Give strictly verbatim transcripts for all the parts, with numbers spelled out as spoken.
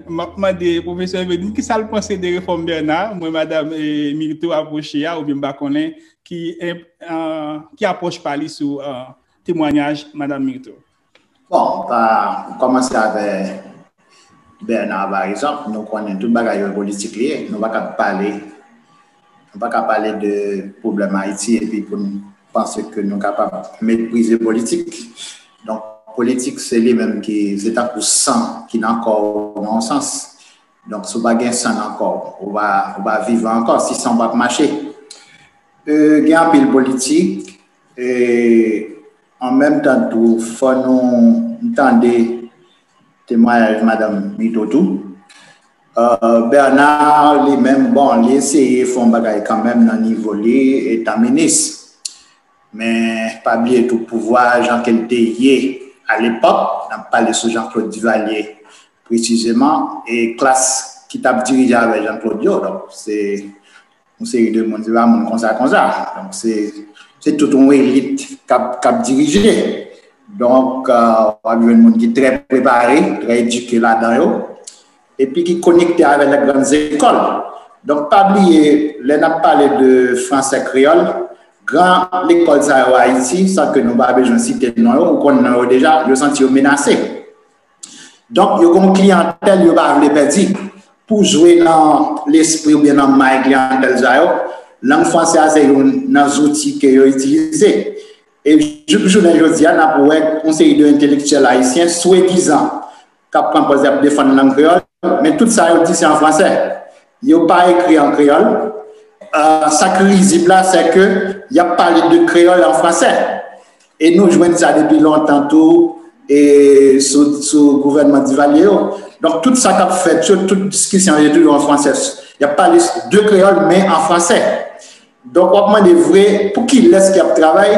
M ap mande pwofesè Eveline kisa l panse de refòm Bernard. Mwen, madanm eh, Myrtho apwoche a, oubyen m pa konnen ki, eh, ki apwòch pa li sou eh, temwanyaj madanm Myrtho. Bon, pa kòmanse avè Bernard, pa egzanp, nou konnen tout bagay yo politik li ye. Nou pa ka pale, nou pa ka pale de pwoblèm Ayiti epi pou n panse ke nou kapab meprize politik. Donk, politik se li menm ki, se tankou san ki nan kò w nan yon sans. Donk, si w pa gen san nan kò w, ou pa, ou pa vivan ankò, si san w p ap mache. E, gen anpil politik, e, an menm tan tou, fò nou tande temwayaj madanm Myrtho tou. Euh, Bernard li menm, bon, li eseye fè yon bagay kanmenm nan nivo li etan minis. Men pa bliye tou pouvwa jan ke l te ye alepòk, n ap pale sou Jean-Claude Duvalier presizeman, e klas ki t ap dirije avè Jean-Claude yo. Donk, se yon seri de moun, se pa moun konsa konsa. Donk, se, se tout yon elit k ap, k ap dirije. Donk, euh, w ap jwenn moun ki trè prepare, trè edike ladan yo, epi ki konekte avè les grandes écoles. Donk, pa bliye, lè n ap pale de fransè kreyòl, gran lekòl sa yo Ayiti, san ke nou pa bezwen site non yo, ou konn non yo deja, yo santi yo menase. Donk, yo gen yon kliyantèl yo pa vle pèdi. Pou jwe nan lespri oubyen nan may kliyantèl sa yo, lang fransè a se youn nan zouti ke yo itilize. E jouk jounen jodi a, n ap wè yon seri de entelektyèl ayisyen swadizan k ap pran pòz y ap defann lang kreyòl, men tout sa yo di se an fransè. Yo pa ekri an kreyòl. Euh, sa k rizib la, se ke y ap pale de kreyòl an fransè. E nou jwenn sa depi lontan tou e sou, sou gouvènman Duvalier yo. Donk, tout sa k ap fèt yo, tout diskisyon yo toujou an fransè. Y ap pale de kreyòl, men an fransè. Donk, w ap mande vre, pou kilès y ap travay?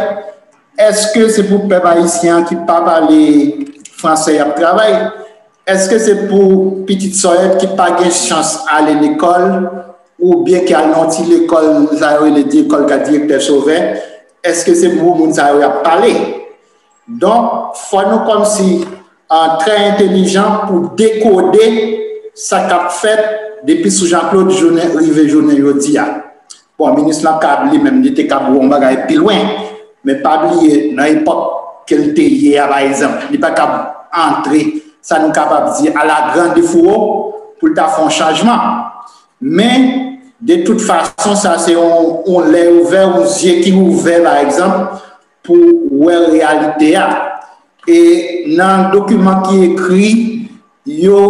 Èske se pou pèp ayisyen an ki pa pale fransè y ap travay? Èske se pou pitit sòyèt ki pa gen chans ale lekòl, oubyen ki al nan yon ti lekòl, sa yo rele lekòl ka direktè Sovè? Èske se pou moun sa yo y ap pale? Donk, fò nou kòmsi an trè entelijan pou dekode sa k ap fèt depi sou Jean Claude jounen rive jounen jodi a. Bon, minis lan kab li menm, li te kab wè yon bagay pi lwen, men pa bliye, nan epòk ke l te ye a, pa egzanp, li pa kab antre, sa nou kapab di, à la grande fourreau, pou l ta fè yon chanjman. Men, de tout fason, sa se yon, yon lè ouvè, yon zye ki ouvè, pa egzanp, pou wè reyalite a. E nan dokiman ki ekri, yo,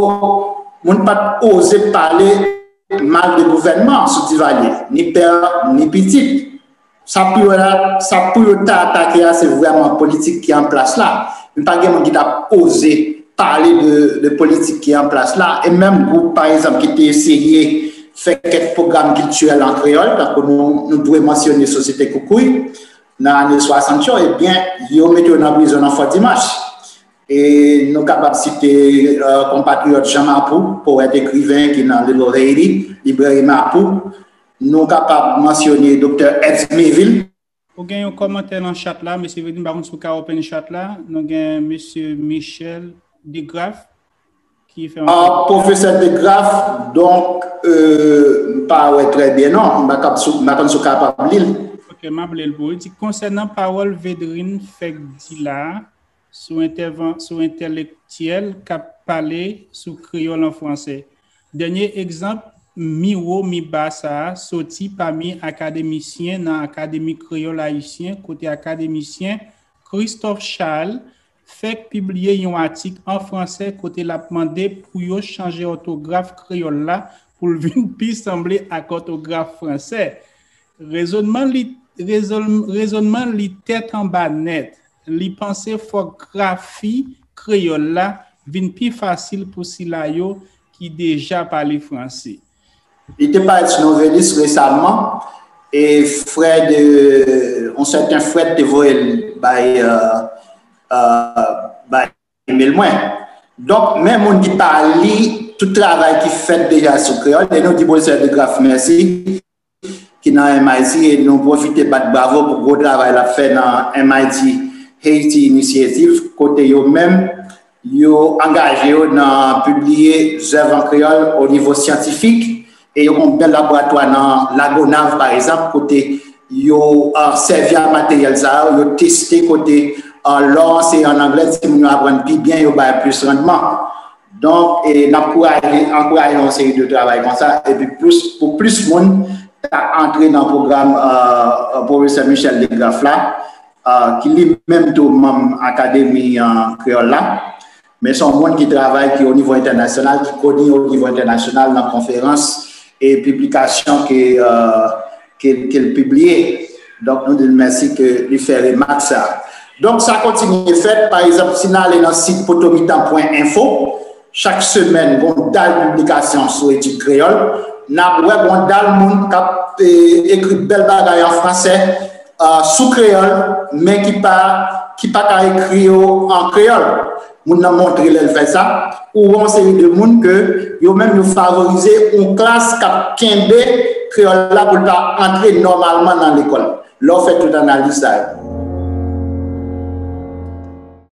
moun pa t oze pale mal de gouvènman sou Duvalier, ni pè, ni pitit. Sa pou yo la, sa pou yo ta atake a, se vrèman politik ki an plas la. Men pa gen moun ki t ap oze pale de, de politik ki an plas la. E menm gwoup, pa egzanp, ki te eseye fè kèk pwogram kiltirèl an kreyòl, tankou nou, nou dwe mansyone Sosyete Koukouy, nan ane swasant yo, ebyen, yo mete yo nan prizon nan Fò Dimanch. E nou kapab site euh, konpatriyòt Jean Mapou, powèt ekriven ki nan Little Haiti, librèri Mapou. Nou kapab mansyone Doktè Eds Mivil. Ou gen yon kòmantè nan chat la, mesye Vedin, pa konn si w ka open chat la. Nou gen mesye Michel Degraff ki fè yon Ah, Pwofesè Degraff, donk, euh, m pa wè trè byen non, m pa kab sou, m pa konn si w kapab li l. Ok, m ap li l pou ou. Li di, konsènan pawòl Vedrine fèk di la, sou entèvan, sou entèlektyèl k ap pale sou kreyòl an fransè. Dènye egzanp, mi wo mi ba sa a soti pami akademisyen nan Akademi Kreyòl Ayisyen, kote akademisyen Christophe Charles fèk pibliye yon atik an fransè kote l ap mande pou yo chanje òtograf kreyòl la pou l vin pi sanble ak òtograf fransè. Rezònman li, rezòn, rezònman li tèt anba nèt. Li panse fòk grafi kreyòl la vin pi fasil pou sila yo ki deja pale franse. Li te parèt sou Nouvelliste resaman, e Fred, euh, yon sèten Fred te voye l bay, euh, euh, bay email mwen. Donk, men moun ki pa li tout travay ki fèt deja sou kreyòl, e nou di pwofesè Degraff mèsi, ki nan M I T, e nou pwofite bat bravo pou gwo travay l ap fè nan M I T Haiti Initiative, kote yo menm, yo angaje yo nan pibliye zèv an kreyòl o nivo syantifik, e yo gen yon bèl laboratwa nan Lagonav, pa egzanp, kote yo uh, sèvi a materyèl sa yo, yo teste kote uh, lè se an anglè, timoun yo aprann pi byen, yo bay plis randman. Donk, e, n ap kouraje, ankouraje yon seri de travay konsa, epi plis, pou plis moun ta antre nan pwogram uh, Pwofesè Michel Legraf la, uh, ki li menm tou manm Akademi uh, Kreyòl la. Men se yon moun ki travay ki o nivo entènasyonal, ki koni o nivo entènasyonal nan konferans e piblikasyon ke, uh, ke, ke l pibliye. Donk, nou di l mèsi ke li fè remak sa. Donk, sa kontinye fèt. Pa egzanp, si n ale nan sit potomitan pwen enfo, chak semèn, gon dal piblikasyon sou etid kreyòl. N ap wè gon dal moun k ap e, ekri bèl bagay an fransè, uh, sou kreyòl, men ki pa, ki pa ka ekri yo an kreyòl. Moun nan montre lè l fè sa, ou wè yon seri de moun ke yo menm yo favorize yon klas k ap kenbe kreyòl la pou l pa antre nòmalman nan lekòl. Lè w fè tout analiz sa yo.